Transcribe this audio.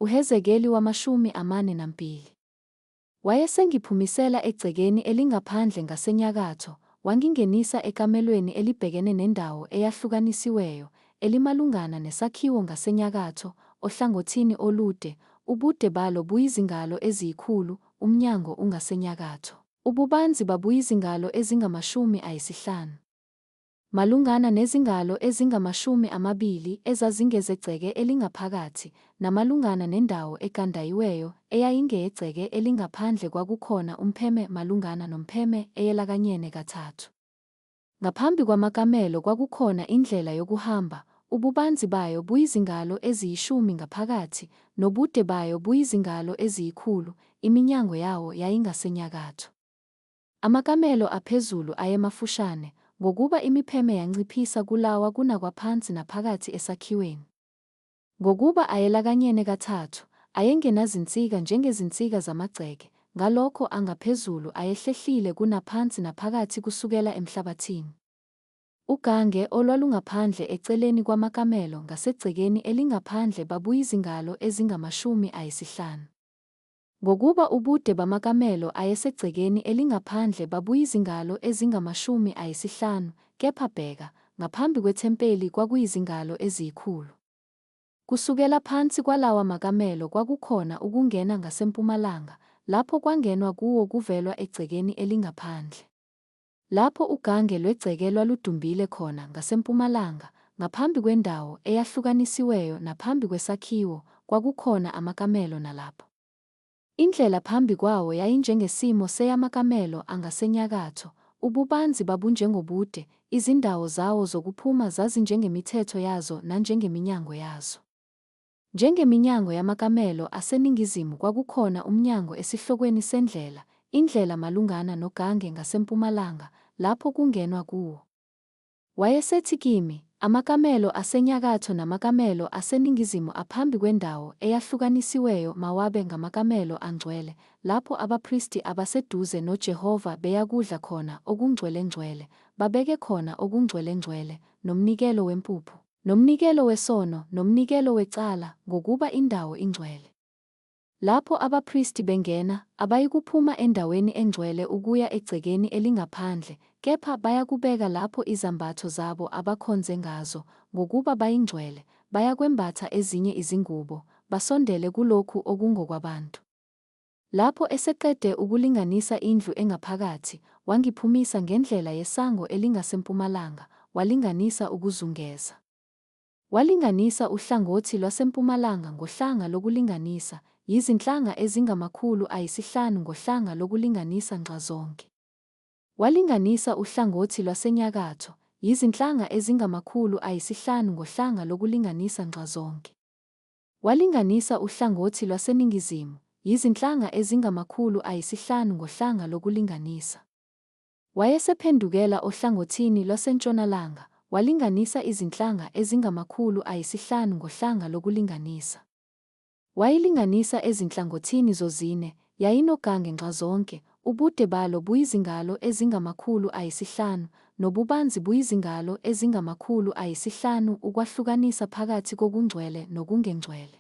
UHezekeli 42. Wayesengiphumisela egcekeni elingaphandle ngasenyakatho, wangingenisa ekamelweni elibhekene nendawo eyahlukanisiweyo, elimalungana nesakhiwo ngasenyakatho, ohlangothini olude, ubude balo buyizingalo eziyikhulu, umnyango ungasenyakatho. Ububanzi babuyizingalo ezingamakumi 50. Malungana nezingalo ezingama-20 ezazingezegceke elingaphakathi, namalungana nendawo egandayiweyo eyayingeyegceke elingaphandle kwakukhona umpheme malungana nompheme eyelakanyene kathathu. Ngaphambi kwamakamelo kwakukhona indlela yokuhamba, ububanzi bayo buyizingalo eziyishumi ngaphakathi, nobude bayo buyizingalo eziyikhulu, iminyango yawo yayingasenyakatho. Amakamelo aphezulu ayemafushane, ngokuba imipheme yanciphisa kulawa kunakwaphansi naphakathi esakhiweni. Ngokuba ayelakanyene kathathu, ayengenazinsika njengezinsika zamagceke, ngalokho angaphezulu ayehlehlile kunaphansi naphakathi kusukela emhlabathini. Ugange olwalungaphandle eceleni kwamakamelo ngasegcekeni elingaphandle babuyizingalo ezingama-50. Ngokuba ubude bamakamelo ayesegcekeni elingaphandle babuyizingalo ezingama-50, kepha bheka, ngaphambi kwethempeli kwakuyizingalo eziyikhulu. Kusukela phansi kwalawa makamelo kwakukhona ukungena ngasempumalanga, lapho kwangenwa kuwo kuvelwa egcekeni elingaphandle. Lapho ugange lwegceke lwaludumbile khona ngasempumalanga, ngaphambi kwendawo eyahlukanisiweyo naphambi kwesakhiwo, kwakukhona amakamelo nalapho. Indlela phambi kwawo yayinjengesimo seyamakamelo angasenyakatho, ububanzi babunjengobude, izindawo zawo zokuphuma zazinjengemithetho yazo nanjengeminyango yazo. Njengeminyango yamakamelo aseningizimu kwakukhona umnyango esihlokweni sendlela, indlela malungana nogange ngasempumalanga, lapho kungenwa kuwo. Wayesethi kimi, Amakamelo asenyakatho namakamelo aseningizimu aphambi kwendawo eyahlukanisiweyo mawabe ngamakamelo angcwele, lapho abapristi abaseduze noJehova beyakudla khona okungcwelengcwele, babeke khona okungcwelengcwele, nomnikelo wempuphu, nomnikelo wesono, nomnikelo wecala, ngokuba indawo ingcwele. Lapho abapristi bengena, abayikuphuma endaweni engcwele ukuya egcekeni elingaphandle, kepha bayakubeka lapho izambatho zabo abakhonze ngazo, ngokuba bayingcwele, bayakwembatha ezinye izingubo, basondele kulokhu okungokwabantu. Lapho eseqede ukulinganisa indlu engaphakathi, wangiphumisa ngendlela yesango elingasempumalanga, walinganisa ukuzungeza. Walinganisa uhlangothi lwasempumalanga ngohlanga lokulinganisa, yizinhlanga ezingamakhulu 5 ngohlanga lokulinganisa nxazonke. Walinganisa uhlangothi lwasenyakatho, yizinhlanga ezingamakhulu 5 ngohlanga lokulinganisa nxazonke. Walinganisa uhlangothi lwaseningizimu, yizinhlanga ezingamakhulu 5 ngohlanga lokulinganisa. Wayesephendukela ohlangothini lwasentshonalanga, walinganisa izinhlanga ezingamakhulu 5 ngohlanga lokulinganisa. Wayilinganisa ezinhlangothini zozine, yayinogange nxazonke, ubude balo buyizingalo ezingamakhulu 5, nobubanzi buyizingalo ezingamakhulu 5 ukwahlukanisa phakathi kokungcwele nokungengcwele.